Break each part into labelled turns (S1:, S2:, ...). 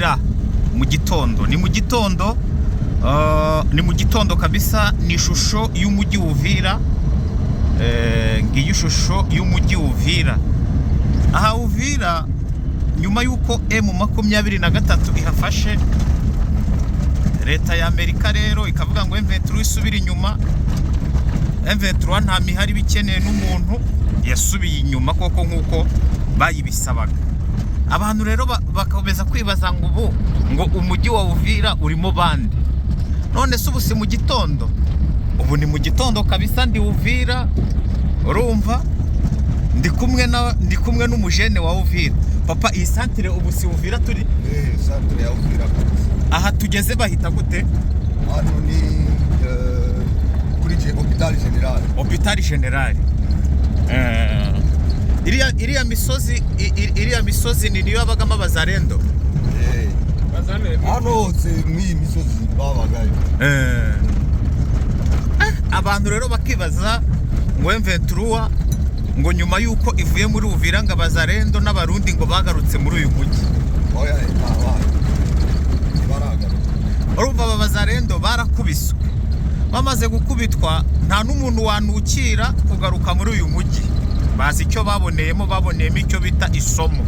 S1: Uvira mu gitondo, ni mu gitondo, ni mu gitondo kabisa. Ni ishusho y'umujyi Uvira. Ngiyi ishusho y'umujyi Uvira. Aha Uvira, nyuma y'uko M23 ihafashe, leta ya Amerika rero ikavuga ngo M23 isubire inyuma. M23 nta mihari iba ikeneye n'umuntu, yasubiye inyuma koko nk'uko bayibisabaga. Abantu rero bakomeza kwibaza ngo ubu ngo umujyi wa Uvira urimo bande? None se ubu si mu gitondo? Ubu ni mu gitondo kabisa. Ndi Uvira, urumva ndi kumwe n'umujene wa Uvira. Papa, iyi santire ubu si Uvira turi?
S2: Eh, centre ya Uvira kabisa.
S1: Aha tugeze bahita gute?
S2: Hano ni kuri hôpital général.
S1: Hôpital Général. Iriya misozi ni niyo yabagamo abazarendo?
S2: Eh, hano hose mw'iyi misozi babagayo.
S1: Abantu rero bakibaza ngo M23 ngo nyuma y'uko ivuye muri Uvira, ngo abazarendo n'abarundi ngo bagarutse muri uyu mujyi.
S2: Oya, ntabaye, ntibaragaruka.
S1: Urumva aba bazarendo barakubiswe, bamaze gukubitwa nta n'umuntu wanukira kugaruka muri uyu mujyi. Bazi icyo baboneyemo, baboneyemo icyo bita isomo.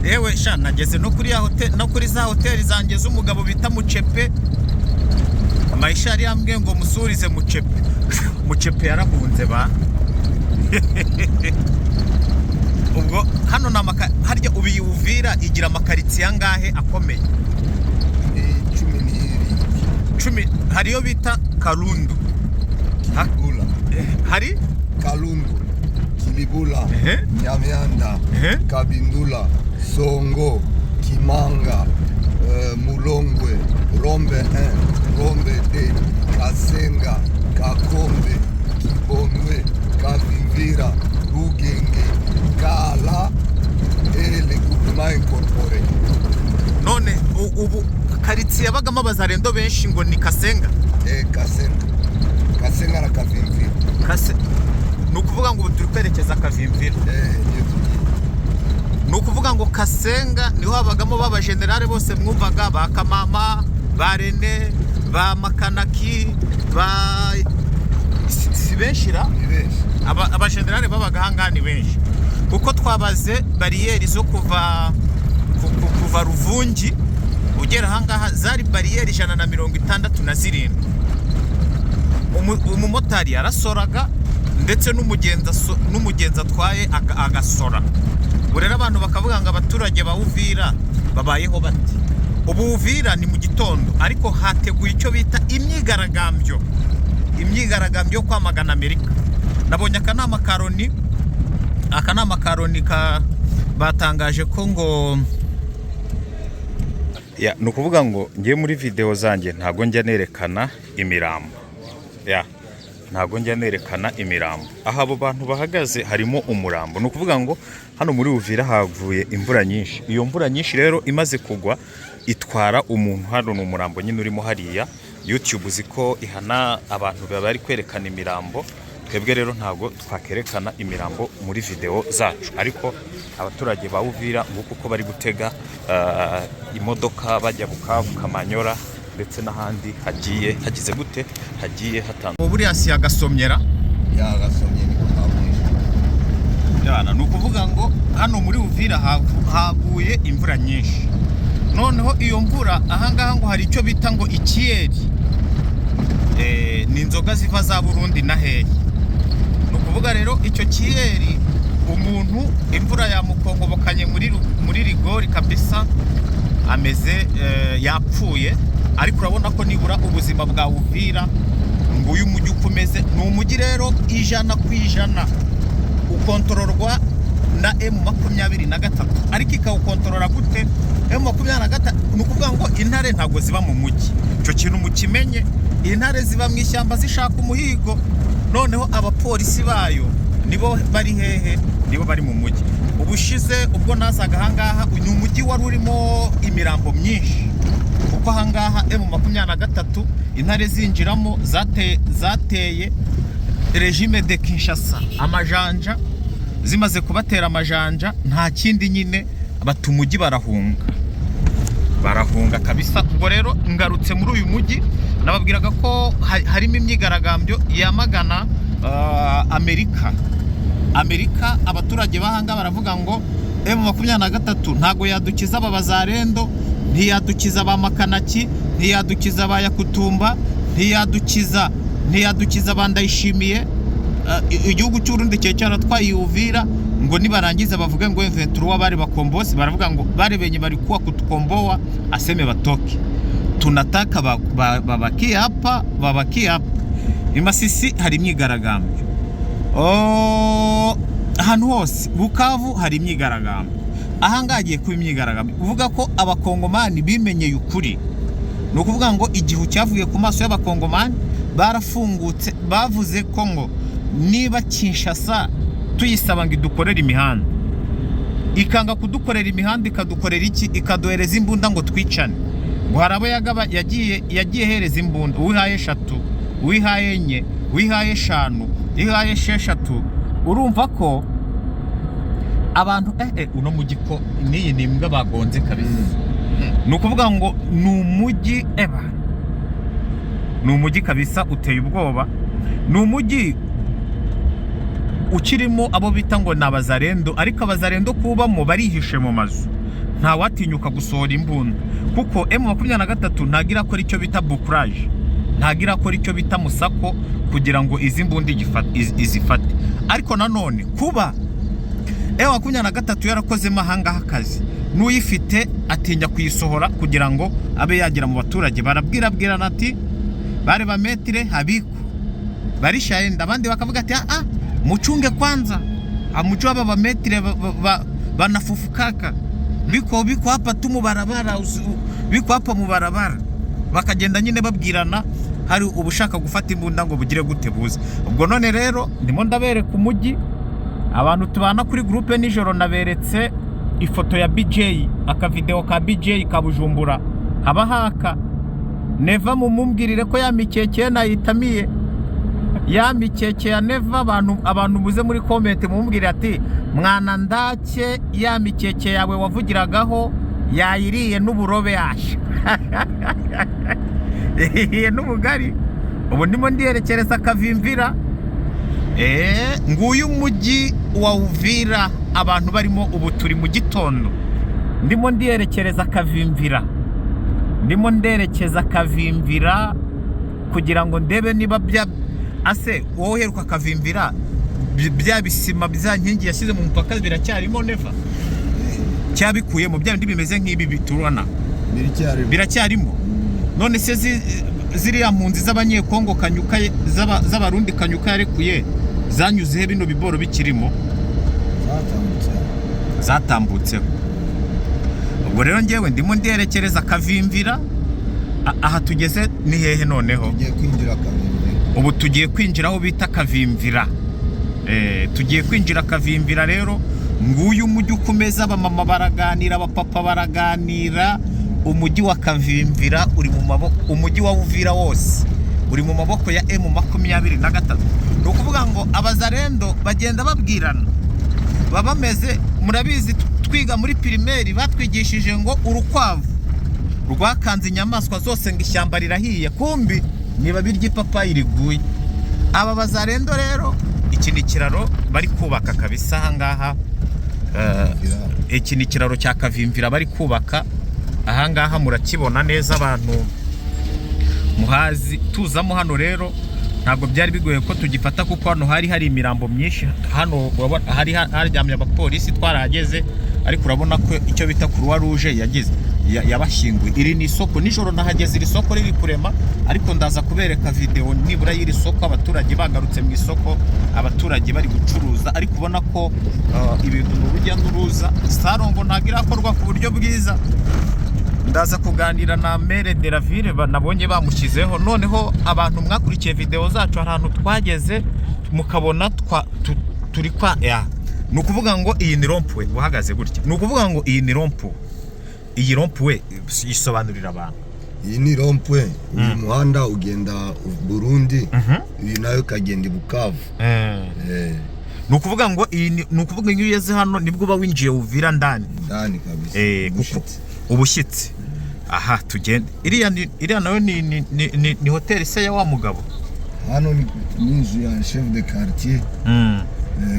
S1: Yewe sha, nageze no kuri ya hotel, no kuri za hoteli zanjye z'umugabo bita Mucepe. Maisha yari yambwiye ngo musurize Mucepe. Mucepe yarahunze ba. Ubwo hano ni amaka harya. Ubu iyi Uvira igira amakaritsiye angahe akomeye?
S2: Ni 17.
S1: 10. Hari iyo bita Karundu.
S2: Kilibula.
S1: Hari
S2: Kalundu, Kilibula,
S1: Ehe.
S2: Nyamianda,
S1: Ehe.
S2: Kabindula, Songo, Kimanga, Mulongwe, Rombe 1, Rombe 2, Kasenga, Kakombe, Kibongwe, Kavimvira, Rugenge, Kala et les groupements incorporés.
S1: None ubu karitsiye yabagamo abazarendo benshi ngo ni Kasenga?
S2: Et Kasenga. Kasenga na Kavimvira.
S1: Kase ni ukuvuga ngo ubu turi kwerekeza Kavimvira?
S2: Eh, niyo tugiye.
S1: Ni ukuvuga ngo Kasenga niho habagamo b'abajenerale bose mwumvaga, ba Kamama, ba Rene, ba Makanaki, ba si benshi ra?
S2: Ni benshi.
S1: Abajenerale babaga ahangaha ni benshi, kuko twabaze bariyeri zo kuva Ruvungi ugera ahangaha, zari bariyeri 167. Umumotari yarasoraga, ndetse n'umugenzi atwaye agasora. Ubu rero abantu bakavuga ngo abaturage ba Uvira babayeho bate? Ubu Uvira ni mu gitondo, ariko hateguye icyo bita imyigaragambyo, imyigaragambyo yo kwamagana Amerika. Nabonye akanama ka Loni ka batangaje ko ngo ya, ni ukuvuga ngo ngiye muri video zanjye ntabwo njya nerekana imirambo, ya, ntabwo njya nerekana imirambo. Aho abo bantu bahagaze harimo umurambo. Ni ukuvuga ngo hano muri Uvira havuye imvura nyinshi. Iyo mvura nyinshi rero imaze kugwa itwara umuntu. Hano ni umurambo nyine urimo hariya. YouTube uzi ko ihana abantu baba bari kwerekana imirambo. Twebwe rero ntabwo twakerekana imirambo muri video zacu, ariko abaturage ba Uvira nguko uko bari gutega imodoka bajya Bukavu, Kamanyora ndetse n'ahandi hagiye hagize gute, hagiye hatandukanye. Buriya si agasomyera?
S2: Yagasomye, niko kamwishe.
S1: Yana, ni ukuvuga ngo hano muri Uvira haguye imvura nyinshi. Noneho iyo mvura, ahangaha ngo hari icyo bita ngo ikiyeri. Ni inzoga ziva za Burundi na hehe. Ni ukuvuga rero icyo kiyeri, umuntu imvura yamukongobokanye muri rigori kabisa, ameze yapfuye. Ariko urabona ko nibura ubuzima bwa Uvira, nguyu umujyi uko umeze. Ni umujyi rero 100% ukontororwa na M23. Ariko ikawukontorora gute M23? Ni ukuvuga ngo intare ntabwo ziba mu mujyi, icyo kintu mukimenye. Intare ziba mu ishyamba zishaka umuhigo. Noneho abapolisi bayo nibo bari hehe? Nibo bari mu mujyi. Ubushize ubwo nazaga ahangaha, uyu mujyi wari urimo imirambo myinshi, kuko ahangaha M23 intare zinjiramo zateye régime de Kinshasa amajanja. Zimaze kubatera amajanja, nta kindi nyine, bata umujyi barahunga. Barahunga kabisa. Ubwo rero ngarutse muri uyu mujyi, nababwiraga ko harimo imyigaragambyo yamagana Amerika. Amerika, abaturage bahanga baravuga ngo M23 ntago yadukiza aba bazarendo, ntiyadukiza ba Makanaki, ntiyadukiza ba Yakutumba, ntiyadukiza ba Ndayishimiye. Igihugu cy'Uburundi cyari cyaratwaye Uvira, ngo nibarangiza bavuge ngo M23 bari bakombozi. Baravuga ngo bale benye balikuwa kutukomboa aseme batoke, tunataka babakie hapa, babakie hapa. I Masisi hari imyigaragambyo. Oh, ahantu hose Bukavu hari imyigaragambyo, ahangaha hagiye kuba imyigaragambyo. Uvuga ko Abakongomani bimenyeye ukuri, ni ukuvuga ngo igihu cyavuye ku maso y'Abakongomani, barafungutse, bavuze ko ngo niba Kinshasa tuyisaba ngo idukorere imihanda, ikanga kudukorera imihanda, ikadukorera iki? Ikaduhereza imbunda ngo twicane. Ngo hari abo yagaba yagiye hereza imbunda, uwihaye eshatu, uwihaye enye, uwihaye eshanu, uwihaye esheshatu. Urumva ko abantu uno mujyi ko n'iyi ni imbwa bagonze kabisa. Ni ukuvuga ngo ni umujyi, eba ni umujyi kabisa uteye ubwoba. Ni umujyi ukirimo abo bita ngo ni abazarendo, ariko abazarendo kubamo barihishe mu mazu, ntawatinyuka gusohora imbunda, kuko M23 ntago irakora icyo bita bouclage, ntago irakora icyo bita musako kugira ngo izi mbunda izifate. Ariko nanone kuba M23 yarakozemo ahangaha akazi, n'uyifite atinya kuyisohora kugira ngo abe yagera mu baturage. Barabwirabwirana ati bale ba maître habiko barishaenda, abandi bakavuga ati ah, muchunge kwanza, amucho aba ba maître banafufukaka biko biko hapa tu mu barabara, biko hapa mu barabara. Bakagenda nyine babwirana, hari ubushaka gufata imbunda ngo bugire gute buze. Ubwo none rero ndimo ndabereka umujyi. Abantu tubana kuri groupe, nijoro naberetse ifoto ya BJ, akavideo ka BJ ka Bujumbura haba haka. Neva, mumumbwirire ko ya mikeke nayitamiye, ya mikeke ya Neva. Abantu muze muri comment mumumbwire ati mwana ndake, ya mikeke yawe wavugiragaho yayiriye n'uburobe, yasha yayiriye n'ubugari. Ubu ndimo ndiyerekereza Kavimvira. Nguyu umujyi wa Uvira abantu barimo. Ubu turi mu gitondo, ndimo ndiyerekereza Kavimvira, ndimo nderekeza Kavimvira kugira ngo ndebe niba bya ase wowe uheruka Kavimvira, bya bisima, bya nkingi yashyize mu mupaka biracyarimo Neva, cyabikuyemo bya bindi bimeze nk'ibi biturana?
S2: Biracyarimo.
S1: Biracyarimo. None se ziriya mpunzi z'Abanyekongo Kanyuka, z'Abarundi Kanyuka yarekuye, zanyuzehe bino biboro bikirimo?
S2: Zatambutse.
S1: Zatambutseho. Ubwo rero ngewe ndimo ndiyerekereza Kavimvira. Aha tugeze ni hehe noneho?
S2: Tugiye kwinjira Kavimvira.
S1: Ubu tugiye kwinjira aho bita Kavimvira. Tugiye kwinjira Kavimvira. Rero nguyu umujyi uko umeze, abamama baraganira, abapapa baraganira. Umujyi wa Kavimvira uri mu maboko, umujyi wa Uvira wose uri mu maboko ya M23. Ni ukuvuga ngo abazarendo bagenda babwirana, baba bameze, murabizi twiga muri primaire batwigishije ngo urukwavu rwakanze inyamaswa zose ngo ishyamba rirahiye, kumbi niba birya ipapayi riguye. Aba bazarendo rero, iki ni ikiraro bari kubaka kabisa ahangaha. Iki ni ikiraro cya Kavimvira bari kubaka ahangaha, murakibona neza abantu muhazi. Tuzamo hano rero ntabwo byari bigoye ko tugifata, kuko hano hari hari imirambo myinshi. Hano urabona hari haryamye abapolisi twarahageze, ariko urabona ko icyo bita Croix Rouge yagize yabashyinguye. Iri ni isoko, nijoro nahageze iri soko riri kurema, ariko ndaza kubereka video nibura y'iri soko, abaturage bagarutse mu isoko, abaturage bari gucuruza, ariko ubona ko ibintu ni urujya n'uruza. Sarongo ntabwo irakorwa ku buryo bwiza. Ndaza kuganira na maire de la ville, nabonye bamushyizeho. Noneho abantu mwakurikiye video zacu, hari ahantu twageze mukabona turi kwa ya, ni ukuvuga ngo iyi ni rond-point. Uhagaze gutya, ni ukuvuga ngo iyi ni rond-point. Iyi rond-point isobanurira abantu.
S2: Iyi ni rond-point. Uyu muhanda ugenda Burundi, uyu nawe ukagenda i Bukavu.
S1: Ni ukuvuga ngo iyi ni ukuvuga iyo ugeze hano nibwo uba winjiye Uvira ndani.
S2: Ndani kabisa.
S1: Kuko
S2: Ubushitsi.
S1: Ubushyitsi. Aha tugende. Iriya nayo ni hoteli se ya wa mugabo?
S2: Hano ni inzu ya chef de quartier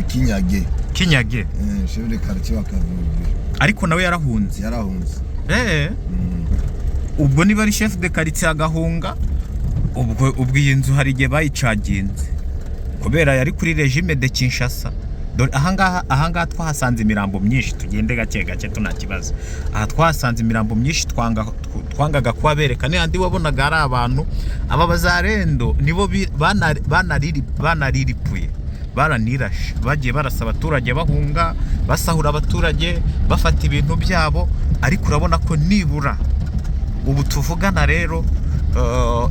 S2: Kinyage.
S1: Kinyage.
S2: Chef de quartier wa Kavimvira.
S1: Ariko nawe yarahunze.
S2: Yarahunze.
S1: Ubwo niba ari chef de quartier agahunga, ubwo iyi nzu hari igihe bayicaginze kubera yari kuri régime de Kinshasa. Dore ahangaha twahasanze imirambo myinshi. Tugende gake gake, tuna kibazo. Aha twahasanze imirambo myinshi, twangaga kuhabereka. N'ahandi wabonaga ari abantu aba bazarendo nibo banariripuye, baranirashe, bagiye barasa abaturage, bahunga, basahura abaturage, bafata ibintu byabo. Ariko urabona ko nibura ubu tuvugana rero,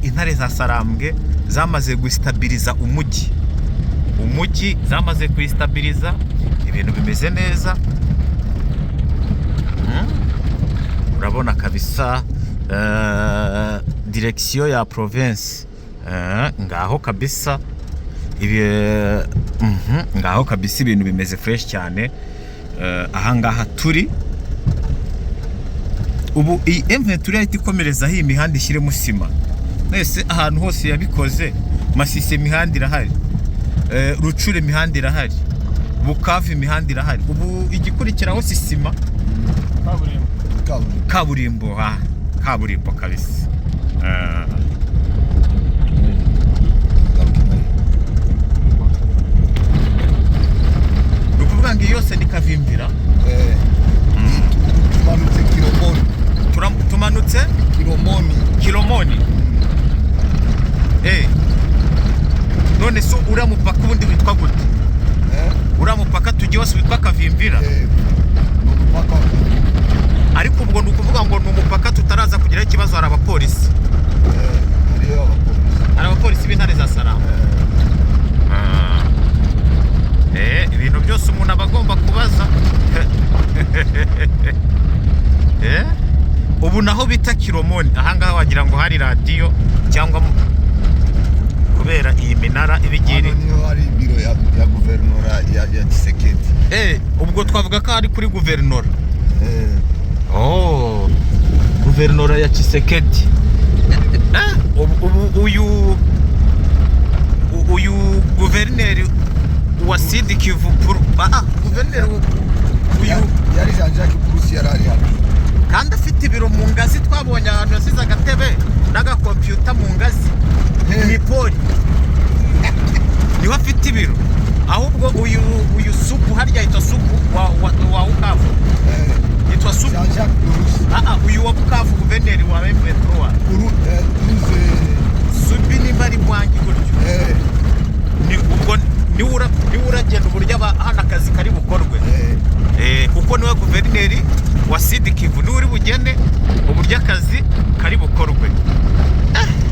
S1: intare za Sarambwe zamaze gustabiriza umujyi, zamaze kuyistabiriza, ibintu bimeze neza. Urabona kabisa, direction ya province. Ngaho kabisa ibi, ngaho kabisa ibintu bimeze fresh cyane. Ahangaha turi ubu, iyi M23 yahita ikomerezaho iyi mihanda, ishyiremo sima. Mwese ahantu hose yabikoze. Masisi imihanda irahari, Rucura imihanda irahari, Bukavu imihanda irahari. Ubu igikurikiraho si sima?
S3: Kaburimbo.
S2: Kaburimbo.
S1: Kaburimbo, ah, kaburimbo kabisa.
S2: Garuka nayo.
S1: Ni ukuvuga ngo iyi yose ni Kavimvira.
S2: Tumanutse Kiromoni.
S1: Tumanutse
S2: Kiromoni.
S1: Kilomoni. None se uriya mupaka ubundi witwa gute? Uriya mupaka tugiye wose witwa Kavimvira?
S2: Ni umupaka wa Kavimvira.
S1: Ariko ubwo ni ukuvuga ngo ni umupaka tutaraza kugiraho ikibazo, hari abapolisi.
S2: Hariyo abapolisi.
S1: Hari abapolisi b'intare za Sarama. Ibintu byose umuntu aba agomba kubaza. Ubu naho bita Kiromoni. Ahangaha wagira ngo hari radiyo cyangwa kubera iyi minara iba igiye
S2: Hano niho hari biro ya guverinora ya Tshisekedi.
S1: Ubwo twavuga ko ari kuri guverinora. Oh, guverinora ya Tshisekedi. Ubu uyu guverineri wa Sud Kivu, guverineri uyu
S2: Yari Jean Jacques Purusi, yari ari hano.
S1: Kandi afite ibiro mu ngazi. Twabonye ahantu yasize agatebe n'agakompiyuta mu ngazi mu ipori, niho afite ibiro. Ahubwo uyu Supu harya yitwa Supu wa Bukavu, yitwa Supu.
S2: Jean Jacques Purusi.
S1: Uyu wa Bukavu, guverineri wa M23.
S2: Purusi.
S1: Supi nimba ari bwangi gutyo. Ni ubwo niwe uragenda uburyo hano akazi kari bukorwe. Kuko niwe guverineri wa Sud Kivu, niwe uri bugene uburyo akazi kari bukorwe.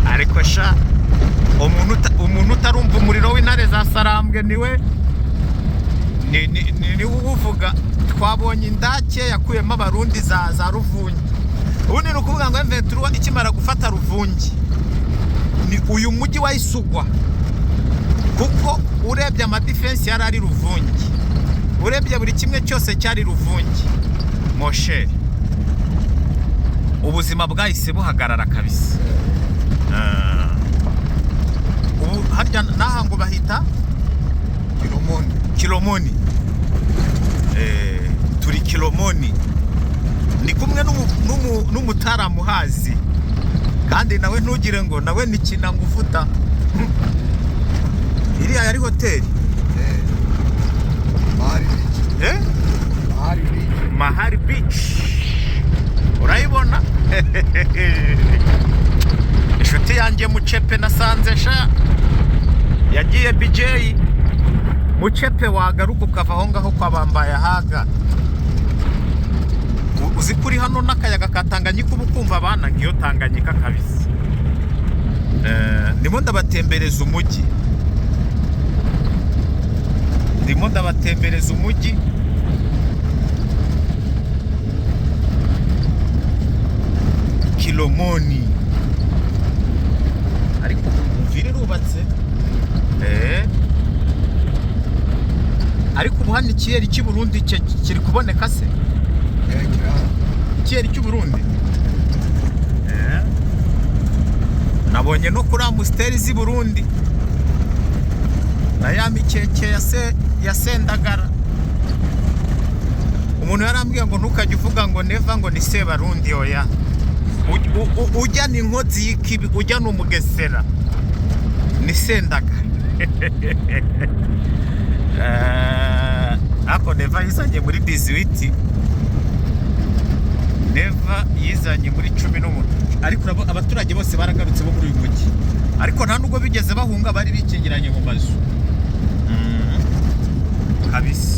S1: Ariko sha, umuntu utarumva umuriro w'intare za Sarambwe niwe niwe uwuvuga. Twabonye indake yakuyemo Abarundi za Ruvungi. Ubundi ni ukuvuga ngo M23 ikimara gufata Ruvungi, ni uyu mujyi wayisugwa, kuko urebye amadefense yari ari Ruvungi, urebye buri kimwe cyose cyari Ruvungi, mon cher, ubuzima bwahise buhagarara kabisa. Ubu harya n'aha ngo bahita
S2: Kiromoni.
S1: Kilomoni. Turi Kilomoni, ni kumwe n'umutaramuhazi, kandi nawe ntugire ngo nawe ni kinanguvuta. Iriya yari hoteli.
S2: Mahari Beach.
S1: Eh?
S2: Mahari Beach.
S1: Mahari Beach, urayibona, inshuti yanjye Mucepe nasanze sha yagiye BJ. Mucepe, wagaruka ukava aho ngaho kwa Bambaye ahaga. Uzi ko uri hano n'akayaga ka Tanganyika, uba ukumva abana ngiyo Tanganyika kabisa. Ndimo ndabatembereza umujyi, ndimo ndabatembereza umujyi. Kilomoni, ariko Uvira irubatse. Ariko ubu hano ikiyeri cy'i Burundi kiri kuboneka se?
S2: Kirahari.
S1: Ikiyeri cy'u Burundi. Nabonye no kuri Amstel z'i Burundi na ya mikeke ya Sendagara. Umuntu yarambwiye ngo ntukajye uvuga ngo Neva ngo ni Sebarundi. Oya, ujya ni inkozi y'ikibi, ujya ni umugesera, ni Sendagara. Ariko Neva yizanye muri 18, Neva yizanye muri 18. Ariko abaturage bose baragarutse bo muri uyu mujyi, ariko nta nubwo bigeze bahunga, bari bikingiranye mu mazu kabisa.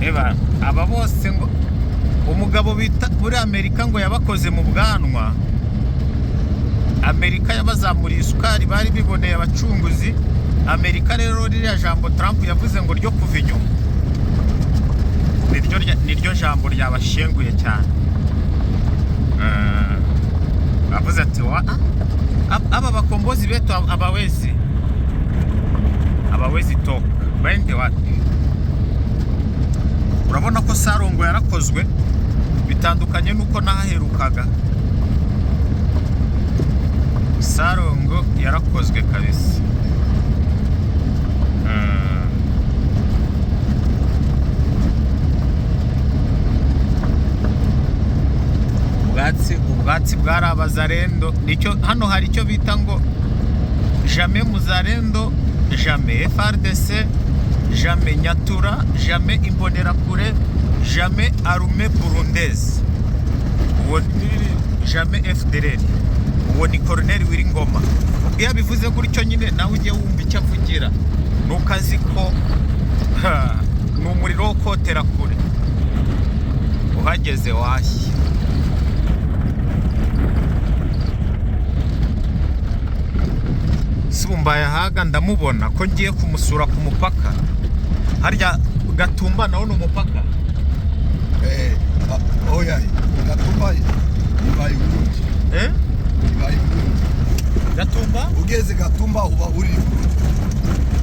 S1: Eba aba bose ngo umugabo bita muri Amerika ngo yabakoze mu bwanwa. Amerika yabazamuriye isukari, bari biboneye abacunguzi. Amerika rero, ririya jambo Trump yavuze ngo ryo kuva inyuma, niryo jambo ryabashenguye cyane. Avuze ati wa aba bakombozi betu abawezi toka baende wapi? Urabona ko Sarongo yarakozwe bitandukanye n'uko nahaherukaga. Sarongo yarakozwe kabisa. Ubwatsi bwari abazarendo. Nicyo hano hari icyo bita ngo jamais muzarendo, jamais FARDC, jamais Nyatura, jamais Imbonerakure, jamais armée burundaise, uwo jamais FDLR. Uwo ni Colonel Wiringoma. Ubwo iyo abivuze gutyo nyine, nawe ujye wumva icyo avugira, nuko azi ko ha, ni umuriro wo kotera kure, uhageze washya. Si mbaye ahaga ndamubona ko ngiye kumusura ku mupaka. Harya Gatumba nawo ni umupaka?
S2: Oya, Gatumba ibaye Burundi.
S1: Eh?
S2: Ibaye Burundi.
S1: Gatumba.
S2: Ugeze Gatumba uba uri Burundi.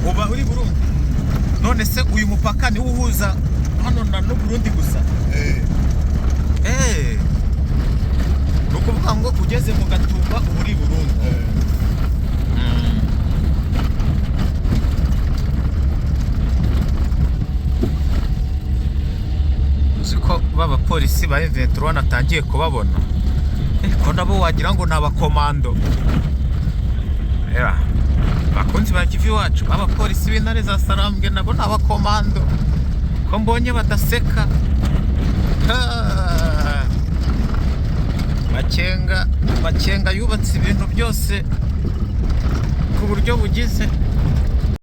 S1: Uba uri Burundi. None se uyu mupaka niwo uhuza hano na n'u Burundi gusa?
S2: Eh.
S1: Eh, ni ukuvuga ngo ugeze mu Gatumba uba uri Burundi.
S2: Eh.
S1: Uzi ko b'abapolisi ba M23 natangiye kubabona? Ko nabo wagira ngo ni abakomando. Era bakunzi ba Kivu Iwacu, abapolisi b'intare za Sarambwe nabo ni abakomando, ko mbonye badaseka. Ha! Makenga, Makenga yubatse ibintu byose ku buryo bugize.